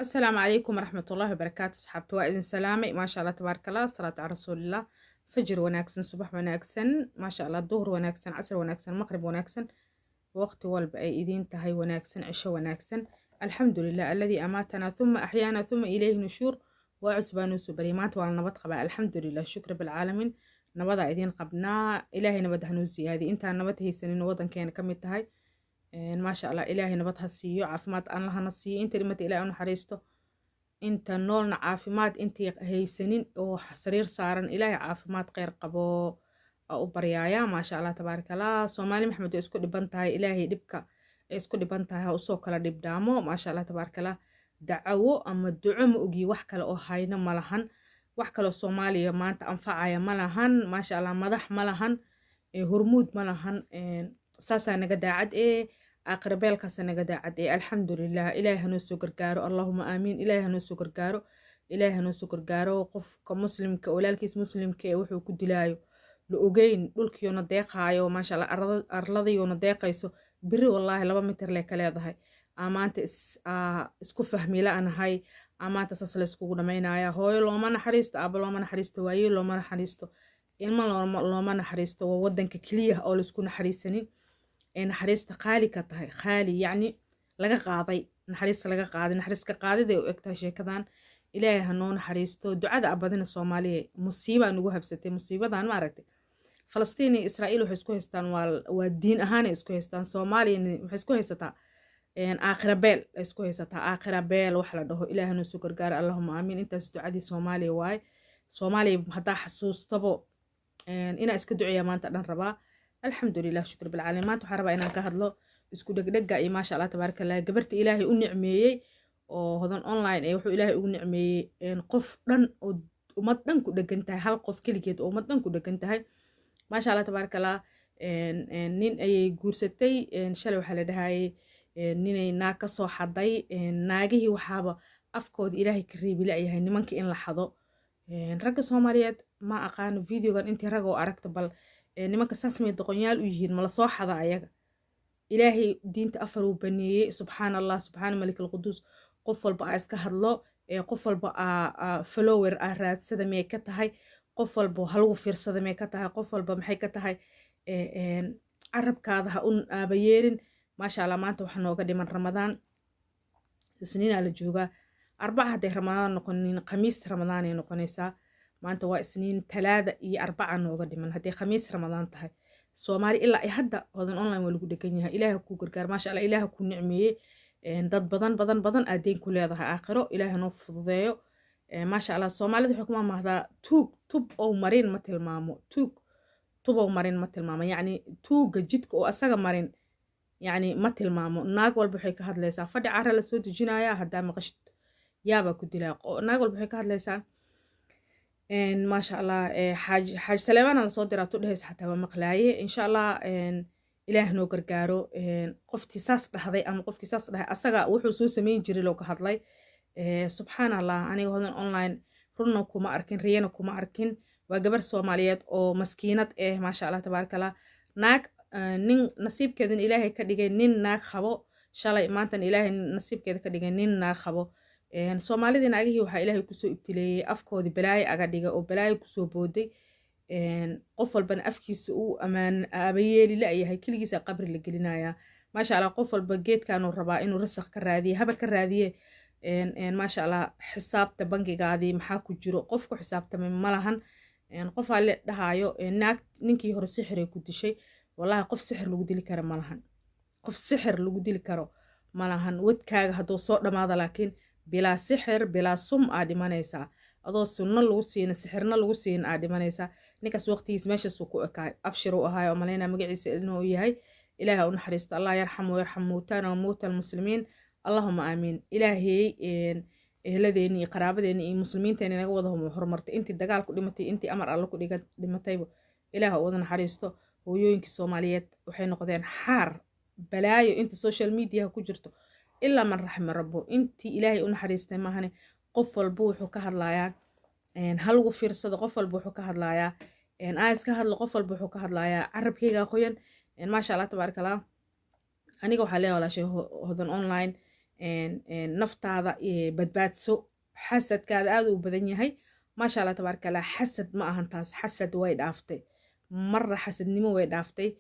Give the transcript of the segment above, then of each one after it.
Asalaamu calaykum waraxmatullaahi wabarakaatu. Asxaabta, waa idin salaamay. Maasha Allah, tabaaraka Allah, salaatu cala rasuulillah. Fajr wanaagsan, subax wanaagsan, maasha Allah, duhur wanaagsan, casr wanaagsan, maqrib wanaagsan, waqti walba ay idiin tahay wanaagsan, cisho wanaagsan. Alxamdulilah alladii amaatanaa uma axyaana uma ilayhi nushuur. Waa cusbaa noo soo baryay. Maanta waa la nabad qabaa, alxamdulilah, shukri bilcaalamiin. Nabadaa idiin qabnaa, Ilaahay nabad hanoo siyaadiy. Intaan nabad haysanin wadankeena ka mid tahay, maasha Allah, Ilaahay nabad ha siiyo, caafimaad alla hana siiyo. Inta dhimata Ilahay u naxariisto, inta noolna caafimaad. Intii haysanin oo sariir saaran, Ilaahay caafimaad kheyr qabo u baryaaya. Maasha Allah, tabaaraka Allah. Soomaali Maxamed way isku dhiban tahay, Ilaahay dhibka ay isku dhiban tahay ha usoo kala dhibdhaamo. Maasha Allah, tabaaraka Allah. Dacawo ama duco ma ogi, wax kale oo hayno ma lahan, wax kaloo Soomaaliya maanta anfacaya ma lahan. Maasha Allah, madax ma lahan, hormuud ma lahan. Saasaa naga daacad ee aakhirabeelkaasa naga daacad ee. Alxamdulilah, Ilaahay hanoo soo gargaaro. Allahuma aamiin. Ilaahay hanoo soo gargaaro, Ilaahay hanoo soo gargaaro. Qofka muslimka, walaalkiis muslimka ee wuxuu ku dilaayo la ogeyn, dhulkiyoona deeqaayo, maasha Allah, arladiyona deeqayso. Biri wallaahi 2 mitir lee ka leedahay. Maanta isku fahmi la-nahay, maanta saas la iskugu dhamaynaya. Hooyo looma naxariisto, aaba looma naxariisto, waaye looma naxariisto, ilmo looma naxariisto. Waa wadanka keliya oo laisku naxariisanin ee naxariista qaali ka tahay, qaali yacni laga qaaday, naxariista laga qaaday, naxariis ka qaadiday u egtahay sheekadan. Ilaahay ha noo naxariisto. Ducada abadina, Soomaaliya musiibaa nagu habsatay. Musiibadan ma aragtay? Falastiin iyo Israa'iil waxay isku haystaan waa diin ahaanay isku haystaan. Soomaaliyana waxay isku haysataa aakhira beel ay isku haysataa, aakhira beel wax la dhaho. Ilaahay noo soo gargaara. Allahuma aamiin. Intaas ducadii Soomaaliya waaye. Soomaaliya haddaa xasuustabo inaa iska duceeya maanta dhan rabaa. Alxamdulilah, shukr bilcaalamiin. Maanta waxaan rabaa inaan ka hadlo isku dhegdhega iyo, maasha Allah, tabaaraka Allah, gabarta Ilaahay u nicmeeyey oo Hodan Online ee wuxuu Ilaahay ugu nicmeeyey qof dhan oo ummad dhan ku dhegan tahay, hal qof keligeed oo ummad dhan ku dhegan tahay. Maasha Allah, tabaaraka Allah. Nin ayay guursatay shalay. Waxaa la dhahayay ninay naag ka soo xaday. Naagihii waxaaba afkooda Ilaahay ka reebi la-yahay nimanka in la xado. Ragga Soomaaliyeed ma aqaano, videogan intii rag oo aragta, bal nimanka saas may doqonyaal u yihiin? Ma la soo xada ayaga? Ilaahay diinta afar uu baneeyey. Subxaan Allah, subxaana malik alquduus. Qof walba aa iska hadlo, qof walba aa follower aa raadsada miyay ka tahay? Qof walba halagu fiirsada miyay ka tahay? Qof walba maxay ka tahay? Carabkaada ha u aabayeelin. Maasha Allah, maanta waxaa nooga dhiman Ramadaan. Isniinaa la joogaa, Arbaca hadday Ramadaan noqonin, Khamiis Ramadaanay noqonaysaa. Maanta waa Isniin, Talaada iyo Arbaca nooga dhiman hadday Khamiis Ramadaan tahay. Soomaali ilaa ay hadda Hodan Online waa lagu dhegan yahay. Ilaaha kuu gargaar. Maasha Allah, Ilaaha kuu nicmeeyey. Dad badan badan badan aad deen ku leedahay, aakhiro Ilaaha noo fududeeyo. Maasha Allah, Soomaalida waxay ku maahmaahdaa: "Tuug tub ow marin ma tilmaamo." Tuug tubow marin ma tilmaamo, yacni tuugga jidka oo asaga marin yacni ma tilmaamo. Naag walba waxay ka hadlaysaa fadhi cara la soo dejinayaa. Haddaa maqashid yaabaa ku dilaa. Naag walba waxay ka hadlaysaa, maasha Allah, Xaaji Saleebaana lasoo diraa tu dhehaysa xataa waa maqlaaye. Insha Allah, Ilaah noo gargaaro. Qoftii saas dhahday ama qofkii saas dhahay asaga wuxuu soo samayn jiray loo ka hadlay. Subxaan Allah, aniga Hodan Online runna kuma arkin, riyana kuma arkin. Waa gabar Soomaaliyeed oo maskiinad eh. Maasha Allah, tabaaraka Allah. Naag nin nasiibkeedan Ilaahay ka dhigay nin naag qabo shalay, maantan Ilaahay nasiibkeeda ka dhigay nin naag qabo. Soomaalidii naagihii waxaa Ilaahay kusoo ibtileeyey, afkoodii balaayo aga dhigay oo balaayo kusoo booday. Qof walbana afkiisa uu amaan aabayeeli la-yahay, keligiisa qabri la gelinayaa. Maasha Allah, qof walba geedkanuu rabaa inuu rasaq ka raadiye, haba ka raadiye. Maasha Allah, xisaabta bangigaadii maxaa ku jiro? Qof ku xisaabtamay ma lahan. Qofaa le dhahaayo naag ninkii hore sixiray ku dishay. Wallahi qof sixir lagu dili karo ma lahan, qof sixir lagu dili karo ma lahan. Wadkaaga hadduu soo dhammaado, laakiin bilaa sixir, bilaa sum aa dhimanaysaa. Adoo sunno lagu siina, sixirna lagu siin aa dhimanaysaa. Ninkaas waqtigiis meeshaasuu ku ekaay. Abshir uu ahaay oo malaynaa magaciisa inuu yahay. Ilaaha u naxariisto. Allah yarxamu yarxam mowtaana wa mowta almuslimiin. Allahuma aamiin. Ilaahey eheladeeni iyo qaraabadeeni iyo muslimiinteeni naga wada horumartay, intii dagaal ku dhimatay, intii amar Alle ku dhiga dhimatayba, Ilaah u wada naxariisto. Hooyooyinkii Soomaaliyeed waxay noqdeen xaar balaayo inta social mediaha ku jirto, ilaa man raxma rabo, intii Ilaahay u naxariistay maahane. Qof walba wuxuu ka hadlayaa ha lagu fiirsado. Qof walba wuxuu ka hadlayaa aa iska hadlo. Qof walba wuxuu ka hadlayaa carabkayga qoyan. Maasha Allah, tabaaraka Allah. Aniga waxaa leeyahay walaashay Hodan Online. Naftaada badbaadso. Xasadkaada aad u badan yahay, maasha Allah tabaaraka Allah. Xasad ma ahan taas, xasad way dhaaftay marra, xasadnimo way dhaaftay,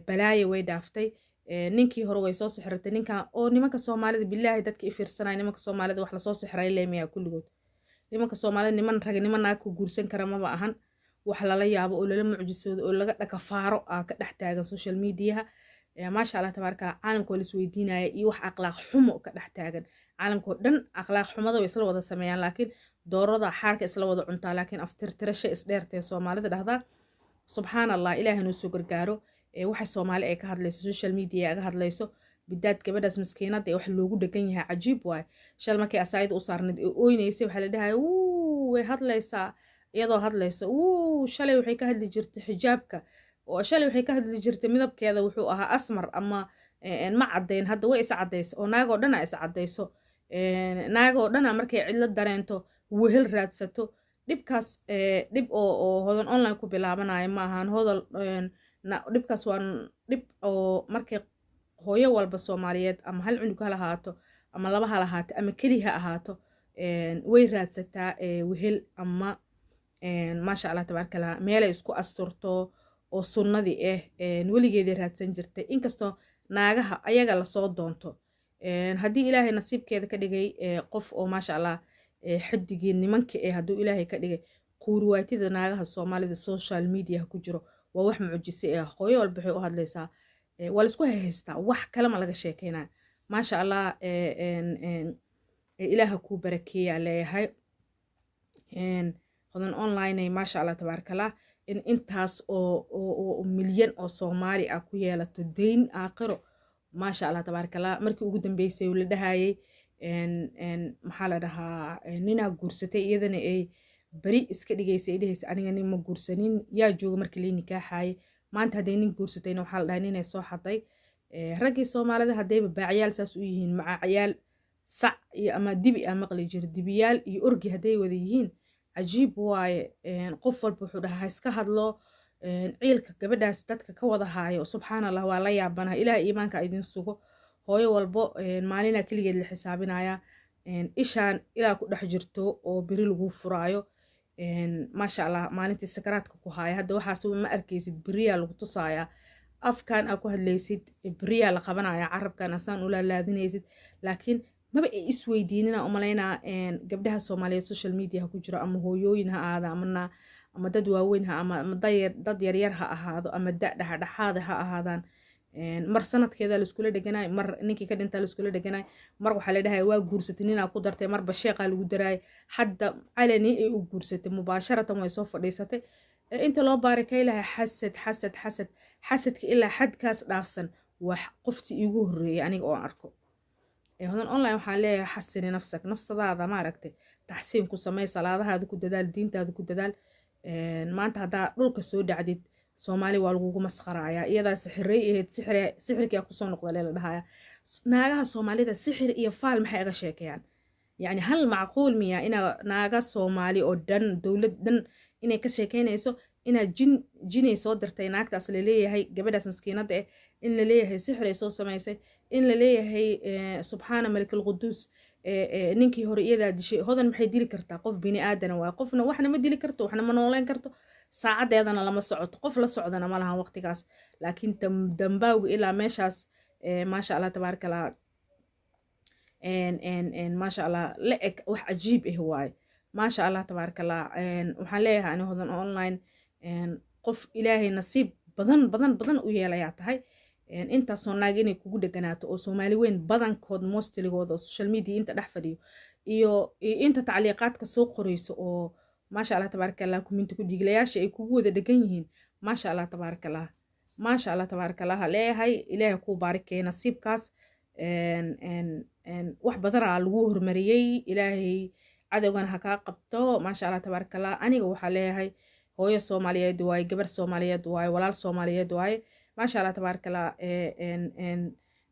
balaayo way dhaaftay. Ninkii hore way soo sixirtay ninkan oo nimanka Soomaalida, bilaahi dadka i fiirsanaya, nimanka Soomaalida wax lasoo sixiray leemiyaa kulligood. Nimanka Soomaalida niman ragnimo naag ku guursan kara maba ahan. Wax lala yaabo oo lala mucjisoodo oo laga dhakafaaro aa ka dhex taagan social mediaha, maasha Allah tabaaraka Allah. Caalamka waa laisweydiinaya iyo wax akhlaaq xumo ka dhex taagan caalamka oo dhan. Akhlaaq xumada way isla wada sameeyaan, laakiin doorada xaarka isla wada cuntaa, laakiin aftirtirasha isdheertee Soomaalida dhahdaa. Subxaan Allah, Ilaahay noo soo gargaaro. Waxa Soomaali ay ka hadlayso, social media aga hadlayso, bidaad gabadhaas maskiinada ee wax loogu dhegan yahay, cajiib waay. Shal markay asaayida u saarnayd ee ooynaysay, waxaa la dhahaya, "Wuu, way hadlaysaa." Iyadoo hadlayso, wuu, shalay waxay ka hadli jirtay xijaabka, oo shalay waxay ka hadli jirtay midabkeeda wuxuu ahaa asmar ama ma caddayn. Hadda way is caddayso oo naagoo dhan a is caddayso, naagoo dhan a markay cidlo dareento wehel raadsato. Dhibkaas dhib oo Hodan Online ku bilaabanayo ma ahan. Hodol dhibkaas waa dhib oo markay hooyo walba Soomaaliyeed, ama hal cunug ha lahaato ama laba ha lahaato ama keli ha ahaato, way raadsataa wehel ama, maasha Allah tabaaraka Allah, meelay isku asturto oo sunnadii ah weligeeday raadsan jirtay. Inkastoo naagaha ayaga lasoo doonto, haddii Ilaahay nasiibkeeda ka dhigay qof oo, maasha Allah, xidigii nimanka eh, hadduu Ilaahay ka dhigay quurwaatida naagaha Soomaalida social media ku jiro, waa wax mucjise ah. Hooyo walba waxay u hadlaysaa, waa laisku haystaa, wax kale ma laga sheekeynaya. Maasha Allah, Ilaaha kuu barakeeyaa leeyahay Hodan Online, maasha Allah tabaaraka Allah. In intaas oo milyan oo Soomaali ah ku yeelato deyn aakhiro, maasha Allah tabaaraka Allah. Markii ugu dambeysay la dhahayay, maxaa la dhahaa, ninaa guursatay, iyadana ay beri iska dhigaysay, ay dhehaysa, "Aniga nin ma guursanin, yaa jooga markii lay nikaaxaayay?" Maanta hadday nin guursatayna, waxaa la dhahay ninay soo xaday. Raggii Soomaalida haddayba baacyaal saas u yihiin, macacyaal sac iyo ama dibi a maqli jiro, dibiyaal iyo orgi hadday wada yihiin, cajiib waaye. Qof walba wuxuu dhahaa ha iska hadlo. Ciilka gabadhaas dadka ka wada haayo, subxaan Allah, waa la yaabanaha. Ilaah iimaanka idin sugo. Hooyo walbo maalinaa keligeed la xisaabinaya, ishaan ilaa ku dhex jirto oo beri lagu furaayo, maasha Allah, maalintii sakaraadka ku haaya. Hadda waxaas ma arkaysid, beriyaa lagu tusaaya. Afkan aa ku hadlaysid beriyaa la qabanaya, carabkan asaan ula laadinaysid. Laakiin maba ay isweydiinina umalaynaa gabdhaha Soomaaliyeed social media ha ku jiro, ama hooyooyin ha ahaado ama dad waaweyn ha ama dad yaryar ha ahaado ama da dhexdhexaada ha ahaadaan. Mar sanadkeeda laiskula dheganay, mar ninkii ka dhintaa laiskula dheganay, mar waxaa la dhahay waa guursatay, ninaa ku dartay, marba sheeqaa lagu daraayay. Hadda calani ay u guursatay, mubaasharatan way soo fadhiisatay. Inta loo baarakay lahaa, xasad, xasad, xasad, xasadka ilaa xadkaas dhaafsan wax qoftii iigu horreeyay aniga oo arko. Hodan Online waxaan leeyahay, xasini nafsak, nafsadaada maaragtay taxsiin ku samey, salaadahaada ku dadaal, diintaada ku dadaal. Maanta haddaa dhulka soo dhacdid, Soomaali waa lagugu masqarayaa. Iyadaa sixirey ahayd, sixirkia kusoo noqda lee la dhahaya. Naagaha Soomaalida sixir iyo faal maxay aga sheekeeyaan? Yacni hal macquul miya inaa naaga Soomaali oo dhan, dowlad dhan inay ka sheekeynayso inaad jin jinay soo dirtay naagtaas laleeyahay, gabadhaas maskiinada eh in laleeyahay sixiray soo samaysay, in laleeyahay, subxaana malik alquduus, ninkii hore iyadaa dishay? Hodan maxay dili kartaa? Qof bini aadana waay. Qofna waxna ma dili karto, waxna ma nooleyn karto, saacadeedana lama socoto, qof la socdana ma lahan waqtigaas. Laakiin dambaawga ilaa meeshaas, maasha Allah tabaaraka Allah, maasha Allah, la eg wax cajiib ah waaye. Maasha Allah tabaaraka Allah, waxaan leeyahay ani Hodan Online, qof Ilaahay nasiib badan badan badan u yeelayaa tahay. Intaasoo naag inay kugu dheganaato oo Soomaali weyn badankood, mostligooda oo social media inta dhex fadhiyo iyo inta tacliiqaadka soo qorayso oo, maasha Allah tabaaraka Allah, kuminta ku dhiiglayaasha ay kugu wada dhegan yihiin, maasha Allah tabaaraka Allah, maasha Allah tabaaraka Allah, leeyahay Ilaahay kuu baarikeeya nasiibkaas. Wax badanaa lagu hormariyey, Ilaahay cadowgana ha kaa qabto. Maasha Allah tabaaraka Allah. Aniga waxaa leeyahay hooyo Soomaaliyeed waaye, gabar Soomaaliyeed waaye, walaal Soomaaliyeed waaye. Maasha Allah tabaaraka Allah,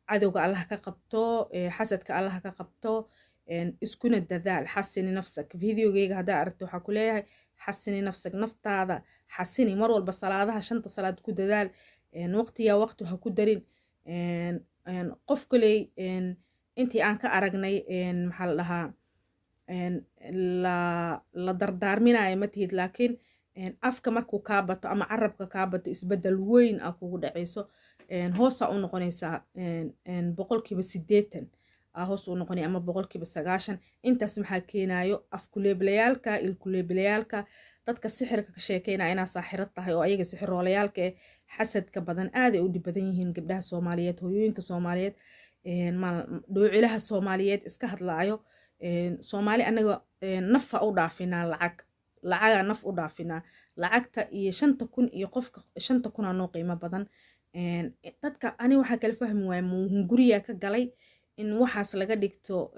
cadowga Allah ka qabto, xasadka Allah ka qabto, iskuna dadaal. Xasini nafsak. Videogeyga haddaa aragto, waxaa ku leeyahay xasini nafsak, naftaada xasini. Mar walba salaadaha shanta salaad ku dadaal, waqtiyaa waqti ha ku darin. Qof kaley. Intii aan ka aragnay, maxaa la dhahaa, la dardaarminayo ma tihid, laakiin afka markuu kaa bato ama carabka kaa bato, isbedel weyn aa kugu dhacayso. Hoosaa u noqonaysaa, 80% aa hoos u noqonaya ama 90%. Intaas maxaa keenayo? Afkuleeblayaalka, ilkuleeblayaalka, dadka sixirka ka sheekeynaya inaa saaxirad tahay, oo ayaga sixiroolayaalka eh, xasadka badan. Aaday u dhib badan yihiin gabdhaha Soomaaliyeed, hooyooyinka Soomaaliyeed, dhoocilaha Soomaaliyeed iska hadlaayo. Soomaali anaga nafa u dhaafinaa lacag, lacagaa naf u dhaafinaa. Lacagta iyo 5,000 iyo qofka 5,000-aa noo qiimo badan. Dadka ani waxaa kala fahmi waaya, muhunguriyaa ka galay in waxaas laga dhigto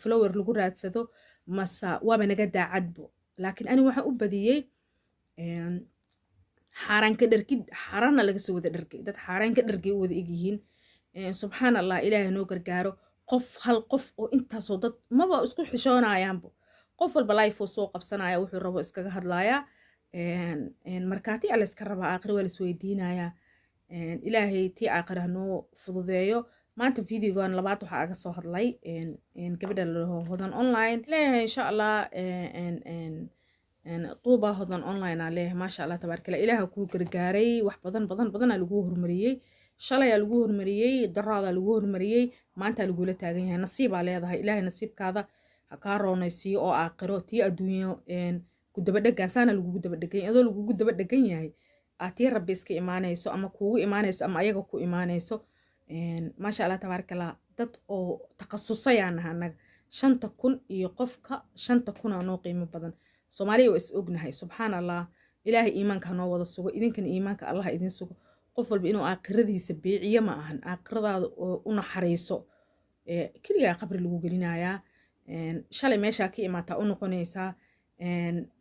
follower lagu raadsado, mase waaba naga daacadbo? Laakiin ani waxaan u badiyey xaaraan ka dhargid, xaaraanna laga soo wada dhargay, dad xaaraan ka dhargay u wada egyihiin. Subxaan Allah, Ilaahay noo gargaaro. Qof, hal qof oo intaasoo dad maba isku xishoonayaanbo. Qof walba live uu soo qabsanaya, wuxuu rabo iskaga hadlayaa. Markaati alla iska rabaa, aakhira waa laisweydiinayaa. Ilaahay tii aakhira hanoo fududeeyo. Maanta videogan labaad waxaa aga soo hadlay gabadha la Hodan Online. Leeyahay, insha Allah, Tuuba Hodan Online aa leeyahay. Maasha Allah, tabaarkala, Ilaaha kuu gargaaray. Wax badan badan badanaa lagu hormariyey. Shalayaa lagu hormariyey, daraadaa lagu hormariyey, maantaa lagula taagan yahay. Nasiibaa leedahay. Ilaahay nasiibkaada ha kaa roonaysiiyo oo aakhiro tii adduunyo ku daba dhegan saana lagugu daba dhegan, adoo lagugu daba dhegan yahay aa tii Rabbi iska imaanayso ama kuugu imaanayso ama ayaga ku imaanayso. Maasha Allah, tabaarakallah. Dad oo takhasusayaan naha annaga. 5,000 iyo qofka 5,000-aa noo qiimo badan. Soomaaliya waa is ognahay. Subxaan Allah, Ilaahay iimaanka hanoo wada sugo. Idinkana iimaanka Allah idin sugo. Qof walba inuu aakhiradiisa beeciyo ma ahan. Aakhiradaada oo u naxariiso, keligaa qabri lagu gelinayaa. Shalay meeshaa ka imaataa u noqonaysaa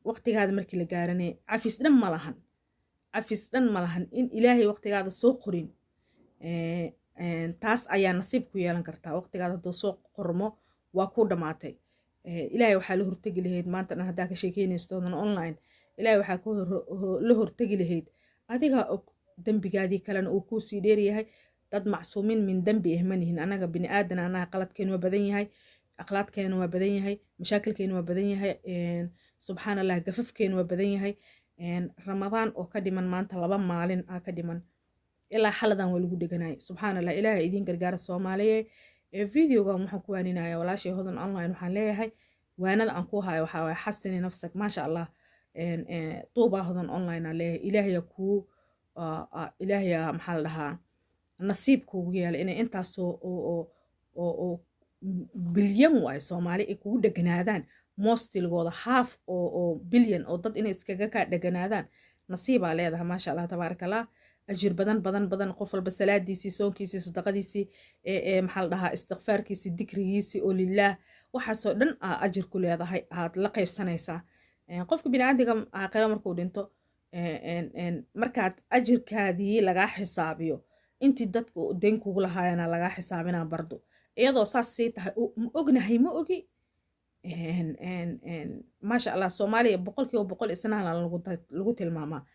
waqtigaada markii la gaaranay. Cafis dhan ma lahan, cafis dhan ma lahan in Ilaahay waqtigaada soo qorin. Taas ayaa nasiib ku yeelan kartaa. Waqtigaada hadduu soo qormo, waa kuu dhammaatay. Ilaahay waxaa la hortegi lahayd maanta dhan haddaa ka sheekeynaysto Hodan Online, Ilaahay waxaa ka la hortegi lahayd adigaa og dembigaadii kalena uu kuusii dheeryahay. Dad macsuumiin min dembi ah ma nihin annaga. Bini aadan annaga, qaladkeenu waa badan yahay, akhlaadkeena waa badan yahay, mashaakilkeenu waa badan yahay, subxaan Allah, gafafkeenu waa badan yahay. Ramadaan oo ka dhiman maanta 2 maalin aa ka dhiman, ilaa xaladan waa lagu dheganay. Subxaan Allah, Ilaahay idiin gargaara, Soomaaliye. Videogan waxaan ku waaninaya walaashay Hodan Online. Waxaan leeyahay, waanada aan ku hayo waxaa waaye: xasini nafsak. Maasha Allah, Tuubaa Hodan Online aan leeyahay. Ilaahaya kuu, Ilaahaya, maxaa la dhahaa, nasiib kuugu yeelay inay intaasoo oo bilyan waayo Soomaali ay kugu dheganaadaan. Mostligooda half oo bilyan oo dad inay iskaga kaa dheganaadaan, nasiibaa leedahay. Maasha Allah, tabaaraka Allah. Ajir badan badan badan. Qof walba salaadiisii, soonkiisii, sadaqadiisii, maxaa la dhahaa, istikfaarkiisii, dikrigiisii oo lilaah, waxaasoo dhan aa ajir ku leedahay, aad la qaybsanaysaa. Qofka biniaadamka aakhira markuu dhinto, markaad ajirkaadii lagaa xisaabiyo, intii dadku dayn kugu lahaayana lagaa xisaabinaa bardo. Iyadoo saas sii tahay, ma ognahay, ma ogi. Maasha Allah, Soomaaliya 100% isnaana lagu tilmaamaa.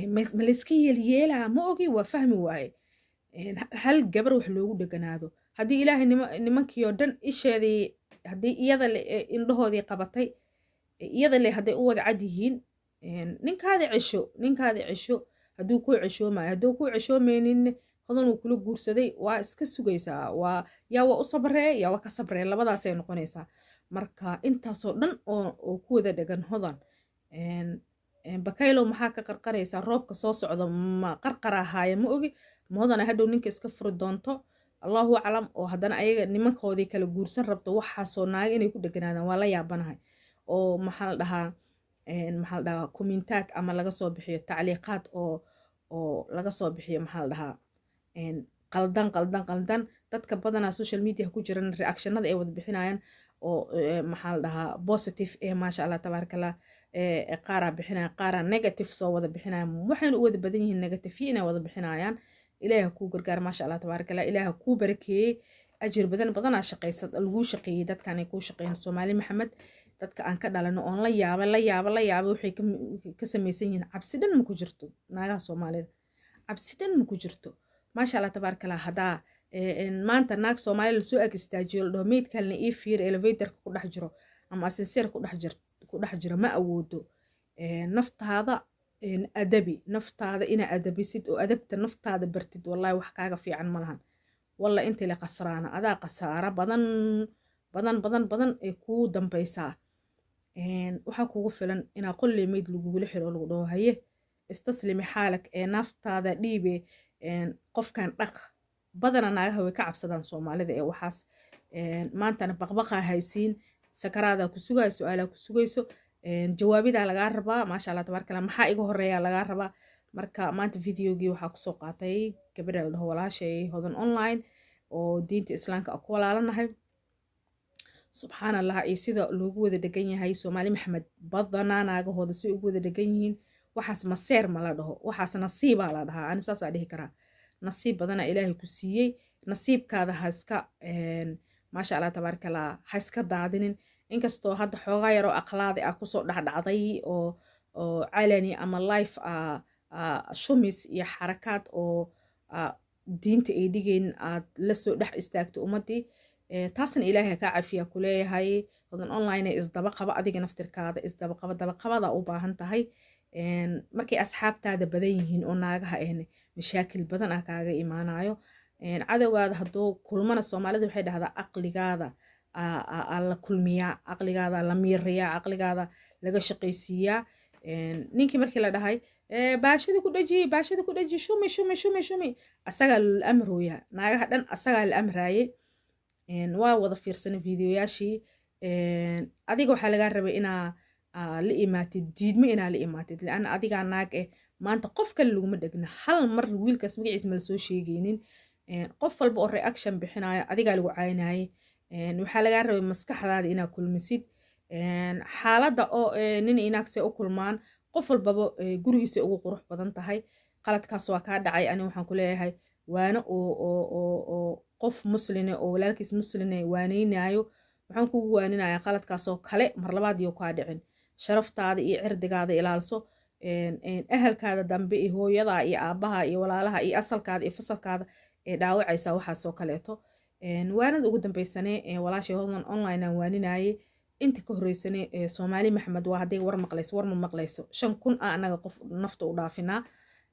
Ma layska yeelyeelaa? Ma ogi, waa fahmi waaye. Hal gabar wax loogu dheganaado, haddii Ilaahay nimankii oo dhan isheedii, haddii iyada indhahoodii qabatay, iyada le hadday u wada cad yihiin, ninkaadi cesho, ninkaadi cesho hadduu kuu ceshoomayo. Hadduu kuu ceshoomaynin, Hodan uu kula guursaday, waa iska sugaysaa. Waa yaa waa u sabree, yaa waa ka sabree, labadaasay noqonaysaa. Marka intaasoo dhan oo ku wada dhegan Hodan, bakaylow, maxaa ka qarqaraysaa? Roobka soo socda ma qarqarahaaya? Ma ogi, ma Hodana hadhow ninka iska furi doonto, Allahu aclam, oo haddana ayaga nimankoodii kala guursan rabto. Waxaasoo naaga inay ku dheganaadaan waa la yaabanahay. Oo maxaa la dhahaa, maxaa la dhahaa, commentaad ama laga soo bixiyo tacliiqaad oo laga soo bixiyo, maxaa la dhahaa, qaldan qaldan qaldan. Dadka badanaa social media ku jiran, reactionada ay wada bixinayaan oo maxaa la dhahaa, positive eh, maasha Allah, tabaaraka Allah, qaaraa bixinaya, qaaraa negative soo wada bixinaya. Waxayna u wada badan yihiin negative inay wada bixinayaan. Ilaahi ha kuu gargaar. Maasha Allah, tabaaraka Allah, Ilaah ha kuu barakeeyey. Ajir badan badanaa shaqaysa laguu shaqeeyey, dadkan ay kuu shaqeeyeen. Soomaali Maxamed, dadka aan ka dhalano oon la yaaba, la yaaba, la yaaba, waxay ka samaysan yihiin. Cabsi dhan ma ku jirto naagaha Soomaalida, cabsi dhan ma ku jirto. Maasha Allah, tabaaraka Allah. Haddaa Maanta naag Soomaali lasoo ag istaajiyo, la dhaho meydkalna ii fiir, elevatorka ku dhex jiro ama asenseer ku dhex jiro, ma awoodo. Naftaada adabi, naftaada inaa adabisid oo adabta naftaada bartid, wallahi wax kaaga fiican ma lahan. Walla intii la khasraana, adaa khasaaro badan badan badan badan ay kuu dambaysaa. Waxaa kugu filan inaa qolley meyd lagugula xiro oo lagu dhaho haye, istaslimi xaalak ee naftaada dhiibe, qofkan dhaq. Badana naagaha way ka cabsadaan Soomaalida ee waxaas. Maantana baqbaqaa haysiin, sakaraadaa ku sugaayo, su-aalaa ku sugayso, jawaabidaa lagaa rabaa. Maasha Allah tabaaraka Allah, maxaa iga horeeyaa lagaa rabaa. Marka maanta videogii waxaa kusoo qaatay gabadha la dhaho walaashay Hodan Online oo diinta Islaamka ku walaalanahay. Subxaan Allah, iyo sida loogu wada dhegan yahay Soomaali Maxamed, badanaa naagahooda si ugu wada dhegan yihiin. Waxaas maseer ma la dhaho, waxaas nasiibaa la dhahaa. Ani saasaa dhihi karaa, nasiib badana Ilaahay ku siiyey. Nasiibkaada ha iska, maasha Allah tabaaraka Allah, ha iska daadinin. Inkastoo hadda xoogaa yaroo akhlaadi ah kusoo dhacdhacday oo calani ama life shumis iyo xarakaad oo diinta ay dhigayn aad lasoo dhex istaagto ummaddii, taasna Ilaahay kaa cafiya kuleeyahay. Hodan Online isdaba qaba, adiga naftirkaada isdaba qaba, dabaqabada u baahan tahay. Markay asxaabtaada badan yihiin oo naagaha ahne, mashaakil badan ah kaaga imaanayo. Cadowgaada hadduu kulmana, Soomaalida waxay dhahdaa aqligaada la kulmiyaa, caqligaada la miirayaa, caqligaada laga shaqaysiiyaa. Ninkii markii la dhahay baashada ku dhaji, baashada ku dhaji, shumi shumi shumi shumi, asagaa la amrooyaa. Naagaha dhan asagaa la amraayay. Waa wada fiirsanay videoyaashii. Adiga waxaa lagaa rabay inaa la imaatid diidmo, inaa la imaatid, lianna adigaa naag eh. Maanta qof kale laguma dhegna, hal mar wiilkaas magaciisa ma lasoo sheegaynin. Qof walba oo reaction bixinayo adigaa lagu caynayay. Waxaa lagaa rabay maskaxdaada inaa kulmisid xaaladda oo nin inaagse u kulmaan. Qof walbaba gurigiisa ugu qurux badan tahay. Qaladkaas waa kaa dhacay. Ani waxaan ku leeyahay waano oo qof musline oo walaalkiis musline waaneynayo waxaan kugu waaninayaa, qaladkaasoo kale mar labaad iyo kaa dhicin. Sharaftaada iyo cirdigaada ilaalso, ahalkaada dambe iyo hooyadaa iyo aabbaha iyo walaalaha iyo asalkaada iyo fasalkaada ee dhaawacaysa waxaasoo kaleeto. Waanada ugu dambeysane walaashay Hodan Online aan waaninayay. Inta ka horreysane, Soomaali Maxamed waa hadday war maqlayso, war ma maqlayso. 5000 ah annaga qof nafta u dhaafinaa.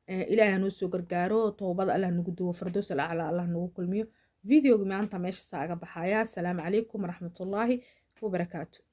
Ilaahay hanoo soo gargaaro, toobada Allah nagu duwo, fardows al aclaa Allah nagu kulmiyo. Videoga maanta meesha saa aga baxaya. Asalaamu calaykum waraxmatullaahi wabarakaatu.